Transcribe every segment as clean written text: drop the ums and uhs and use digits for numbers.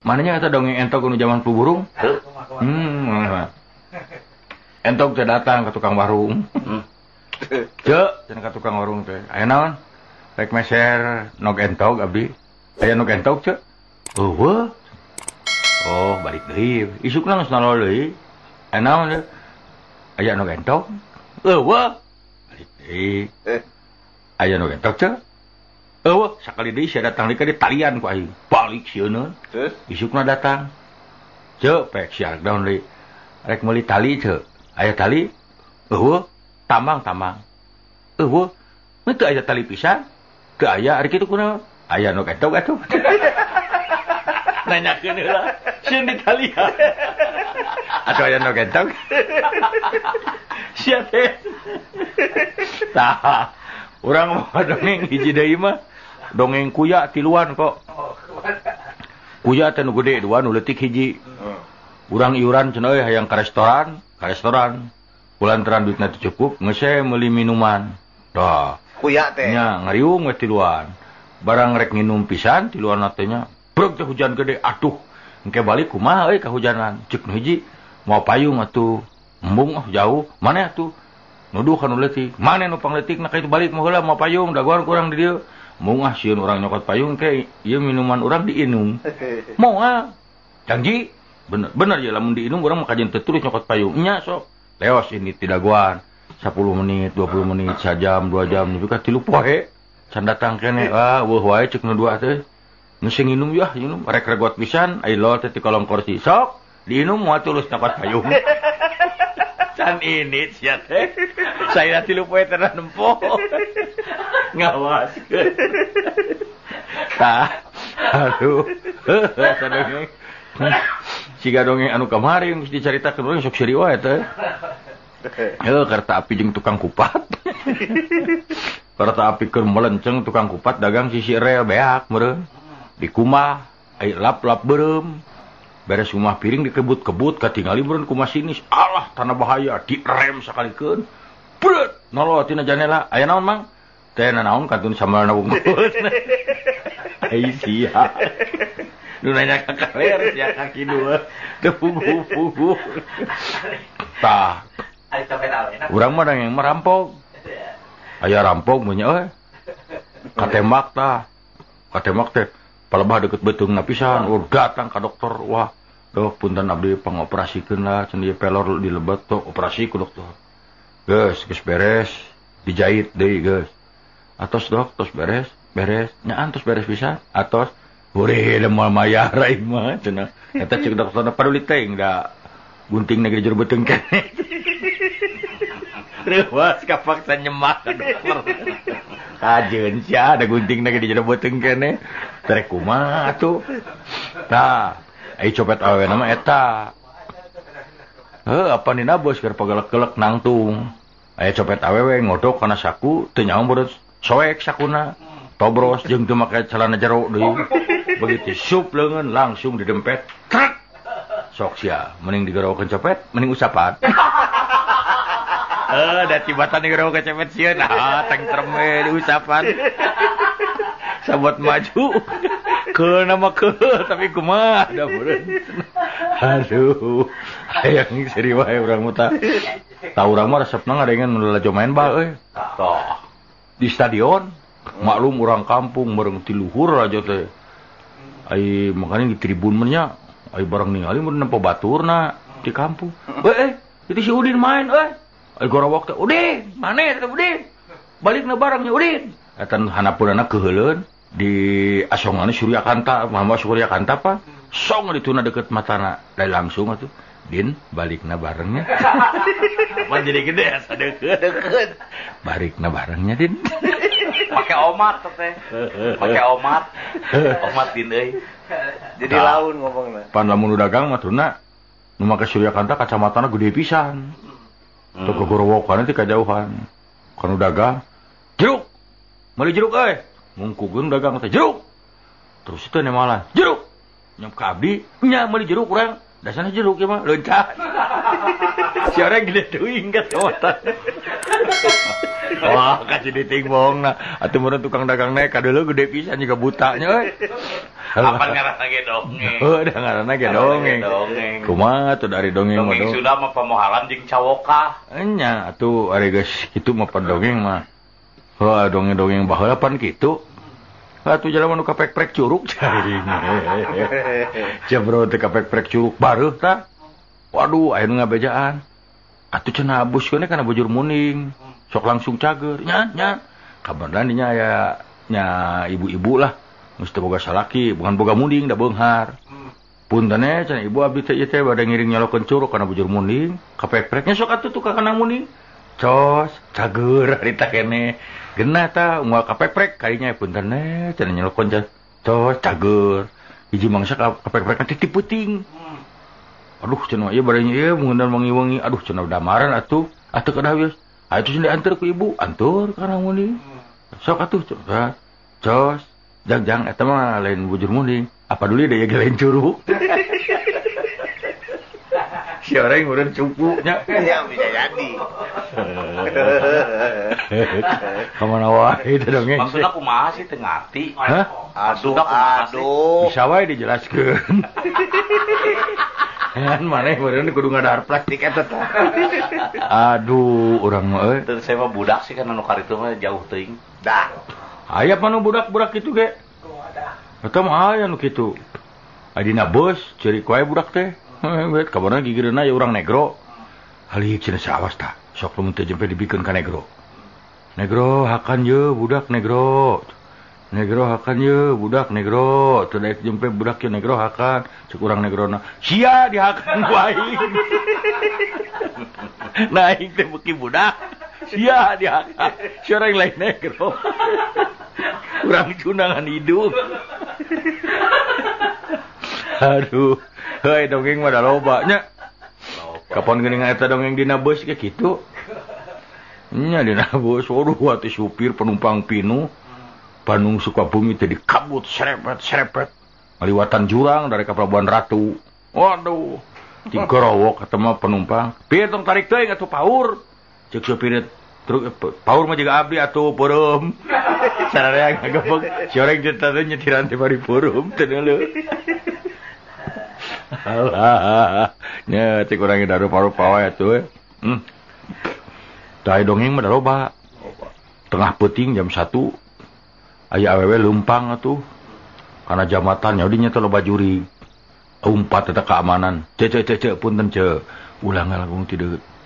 Mananya eta dongeng entog nu zaman flu burung? Entog teh datang ke tukang warung. Ceu, cenah ka tukang warung teh. Aya naon? Rek meser nog entog abdi. Aya nog entog ceu? Eueuh. Oh, balik deui. Isukna geus nalol deui. Aya naon teh? Aya nog entog? Eueuh. Balik deui. Aya nog entog ceu? Eueuh, sakali deui sia datang deui ka ditalian ku aing. Balik sieun. Terus isukna datang. Ceu, pek sia rek daun deui. Rek meuli tali ceu. Aya tali? Eueuh, tambang-tambang. Eueuh, mun teu aya tali pisan. Teu aya ari kitu kunaon? Aya nu entog atuh. Nanyakeun heula, sieun ditalian. Atuh aya nu entog. Sia teh. Tah, urang mah dongeng hiji deui mah dongeng kuya tiluan kok. Kuya teh nu gede dua nu leutik hiji. Urang iuran cenah euy hayang ka restoran, ka restoran. Kulantaran duitna teu cukup, geus we meuli minuman. Tah, kuya teh. Nya ngariung we tiluan. Barang rek nginum pisan tiluan teh nya. Breg teh hujan gede, aduh. Engke balik kumaha euy kahujanan. Ceuk nu hiji, moal payung atuh. Embung ah jauh, maneh atuh? Nuduh ka nu leutik. Maneh nu pangleutikna ka itu balik moal heula moal payung, dagoan ku urang di dieu. Embung ah sieun urang nyokot payung ke ieu minuman urang diinum. Moal. Janji bener bener ya lamun diinum urang mah kajian teu terus nyokot payung. Nya sok. Leos ini tidagoan. 10 menit, 20 menit, sajam, 2 jam nepi ka 3 poe. Can datang keneh. Ah, weuh wae ceuk nu dua teh. Geus nginum yah, nginum rek regot pisan, ai lol teh ti kolong kursi. Sok, diinum moal tulus nyokot payung. Can ini sia teh. Saya 3 poe teh nempo. Ngawas. Tah, aduh. Heuh, dongeng. Siga dongeng anu kamari geus dicaritakeun urang sok seuri wae teh. Heuh, kereta api jeung tukang kupat. Kereta api keur melenceng tukang kupat dagang sisi rel beak meureun. Dikumah, ai lap-lap beureum. Beres rumah piring dikebut-kebut katingali meureun ku masinis. Alah, tanah bahaya direm sakalikeun. Brut, nolol tina janela. Aya naon, Mang? Teh nanaon kantun sambalna wungkul. Ai sia. Nu nanya ka kaler sia kaki dua. Teu puguh-puguh. Tah. Urang mah dongeng mah rampok. Aya rampok mun nya euy. Katembak tah. Katembak teh palebah deukeut beuteungna pisan. Oh, datang ka dokter. Wah, dok punten abdi pangoperasikeun lah cenah ieu pelor dilebet tok operasi ku dokter. Geus, geus beres, dijahit deui geus. Atos dok, tos beres, beres. Nyaan tos beres pisan. Atos hore da moal mayar aing mah cenah. Eta ceuk dokterna paduli teuing da gunting na ge jero beuteung keneh. Reuwas kapaksa nyemak ka dokter. Kajeun sia da gunting na ge di jero beuteung keneh. Terek kumaha atuh. Tah, ai copet awena mah eta. Heuh, apa nina bos keur pagelek-gelek nangtung. Aya copet awewe ngodok kana saku teu nyaho meureun soek sakuna. Tobros jeung teu make celana jero deui. Begitu sup leungeun langsung didempet. Trek. Sok sia, mending digerowokeun copet, mending usapan. Da tibatan digerowokeun copet sieun, ah tengtrem we diusapan. Sabot maju. Keuna mah keul tapi kumaha da meureun. Aduh, hayang seuri wae urang mah tah. Tah urang mah resepna ngadengeun nu lalajo main bal euy. Tah. Di stadion, maklum urang kampung bareng ti luhur aja teh. Ai makanya di tribun mah nya, ai bareng ningali mun nempo baturna di kampung. Itu si Udin main euy. Ai gorowok teh, Udin, maneh teh Udin. Balikna bareng nya Udin. Eta hanapeunana keuheuleun di asongan Suryakanta, Mama Suryakanta pa. Song dituna deket matana, da langsung atuh. Din, balikna barengnya. Apa jadi gede asa deket. Deket. Balikna barengnya, Din. Pakai omat teh. Pakai omat. Omat Din euy. Jadi laun ngomongna. Pan lamun dagang mah tuna nu make Suryakanta kacamatana gede pisan. Teu kagorowokan teh kajauhan. Kanu dagang jeruk. Meuli jeruk euy. Mungkugeun dagang teh jeruk. Terus teh nemalan jeruk. Nyam ka abdi nya meuli jeruk urang. Dasarna jeruk ieu mah loncat. Si orang gede teuing kacamata. Wah, kasih diting bohongna. Atuh meureun tukang dagang naik kadeuleu gede pisan juga butanya euy. Apa ngaranna ge dongeng? Heuh, da ngaranna ge dongeng. Kumaha tuh dari dongeng mah? Dongeng Sunda mah pamohalan jeung cawokah. Nya atuh ari geus kitu mah dongeng mah. Heuh, dongeng-dongeng baheula pan kitu. Atuh jalma nu kapek-prek curug cai. Jabro teh kapek-prek curug bareuh tah. Waduh, aya nu ngabejaan. Atuh cenah abuskeun kana bujur muning. Sok langsung cager. Nya nya. Kabarna dinya aya nya ibu-ibu lah. Geus teu boga salaki, bukan boga munding da beunghar. Punten cenah ibu abdi teh ieu teh bade ngiring nyalokeun curug kana bujur munding. Kapek-preknya sok atuh tuh ka kana munding. Cos, cager harita keneh. Genah ta unggal kapek-prek kadinya punten cenah nyalokeun cos cager. Hiji mangsa kapek-prekna teh ti peuting. Aduh cenah ieu bade ieu mundan wangi-wangi. Aduh cenah damaran atuh. Atuh kedah wios. Atuh cenah dianteur ku ibu, antur kana munding. Sok atuh cos. Jang-jang eta mah lain bujur munding. Apa dulu deh ya lain curug. Si orang meureun cupu nya. Ya bisa jadi. Kamana wae teh dongeng. Maksudna kumaha sih teu ngarti? Hah? Aduh, aduh. Bisa wae dijelaskeun. Kan maneh meureun kudu ngadahar plastik eta teh. Aduh, urang mah euy. Teu saya mah budak sih kana nu karitu mah jauh teuing. Dah. Aya mah nu budak-budak kitu ge. Eta mah aya nu kitu. Adina bus ceurik wae budak teh. Heuh, kabarna gigireunna ya urang negro. Halik cenah sawas tah. Sok lamun teu jempe dibikeun ka negro. Negro hakan ye budak negro. Negro hakan ye budak negro. Teu daek jempe budak ye negro hakan. Cek urang negrona. Sia dihakan ku aing. Nah aing teh beuki budak. Sia dihakan. Si orang lain negro. Urang cunangan hidung. Aduh. Heuy dongeng mah da loba nya. Kapan geuning eta dongeng dina bus ge kitu. Nya dina bus waduh atuh supir penumpang pinuh. Bandung Sukabumi teh dikabut serepet-serepet. Ngaliwatan jurang dari ka Pelabuhan Ratu. Waduh, digorowok eta mah penumpang. Pir tong tarik teuing atuh paur. Ceuk supir truk paur mah jiga abdi atuh peureum. Sararea ngagebeg si oreng teh teh nyetiran teh bari peureum teh deuleu. Alah, nya cek urang ge darupa-rupa wae atuh. Tah dongeng mah loba. Tengah peuting jam 1 aya awewe leumpang atuh. Kana jambatan nya dinya teh loba juri. Umpat eta keamanan. Ceu ceu ceu punten ceu. Ulah ngalangkung ti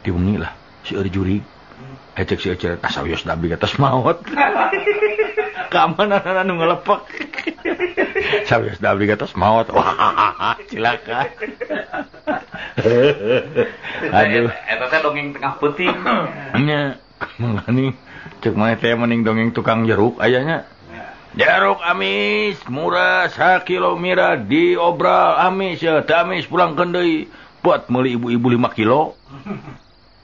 ti wengi lah. Seueur juri. Cek si ece tas sawios da abdi atas maot. Keamanan anu ngelepak. Sawios da abdi atas maot. Wah, cilaka. Aduh, eta teh dongeng tengah peuting. Nya, mangani cek maneh teh mending dongeng tukang jeruk aya nya. Jeruk amis murah sakilo mira diobral amis ya, teu amis pulangkeun deui. Buat meuli ibu-ibu 5 kilo.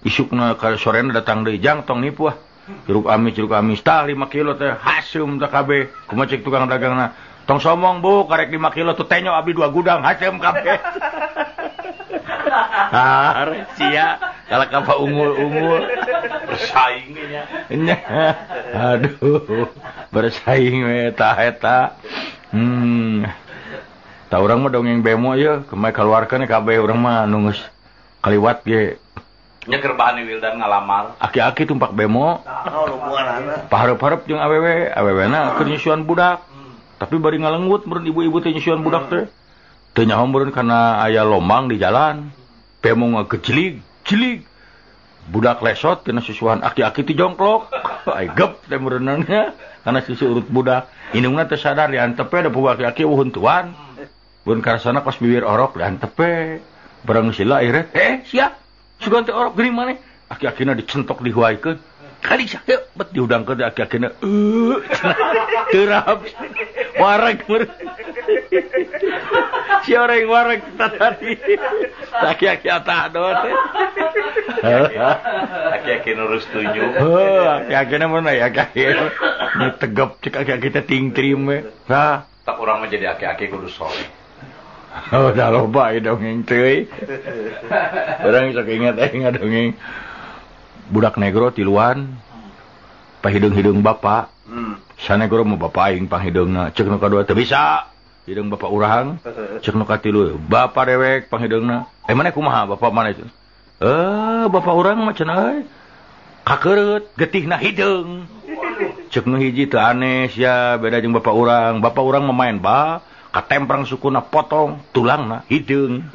Isukna ka sorena datang deui jang tong nipu ah. Jeruk amis tah 5 kilo teh haseum teh kabeh. Kumaha cek tukang dagangna? Tong somong bu, karek 5 kilo tuh tenyo abdi 2 gudang haseum kabeh. Ah, sia kalau ka unggul-unggul bersaing nya. Aduh, bersaing we tah eta. Tah urang mah dongeng bemo ieu, kemae kaluarkeun kabeh urang mah nu geus kaliwat ge. Nya keur bahane Wildan ngalamar. Aki-aki tumpak bemo. Naon hubunganna? Pahareup-hareup jeung awewe, awewena keur nyusuan budak. Tapi bari ngalenggut meureun ibu-ibu teh nyusuan budak teh. Teu nyaho meureun kana aya lomang di jalan. Bemo ngagejlig, jlig. Budak lesot tina susuan aki-aki ti jongklok. Ai gep teh meureunna kana susu urut budak. Indungna teh sadar diantep we da puguh aki-aki eueuh huntuan. Bun karasana kos bibir orok diantep we. Barang sila akhirnya sia. Sugan teh orok geuning maneh. Aki-akina dicentok dihuaikeun. Kali sia bet dihudangkeun teh aki-akina. Terap. Wareg meureun. Si orang wareg tadi. Aki-aki atah teh. Aki-aki nurus tunjuk. Heuh, aki-akina mun aya aki-aki. Ni tegep cek aki-aki teh tingtrim we. Tah, tak urang mah jadi aki-aki kudu soleh. Oh, dah loba ieu dongeng teuy. Urang sok ingat aing ngadongeng budak negro tiluan pahideung-hideung bapak. Sanegro mah bapak aing panghideungna. Ceuk nu kadua teu bisa. Hideung bapak urang. Cek nu katilu, bapak dewek panghideungna. Eh maneh kumaha bapak maneh itu? Bapak urang mah cenah euy. Kakereut getihna hideung. Cek nu hiji teu aneh sia beda jeung bapak urang. Bapak urang mah main bal, katemprang sukuna potong, tulangna hideung.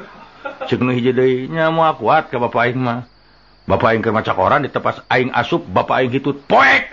Cek nu hiji deui nya moal kuat ka bapak aing mah. Bapak aing keur maca koran ditepas aing asup, bapak aing hitut poek.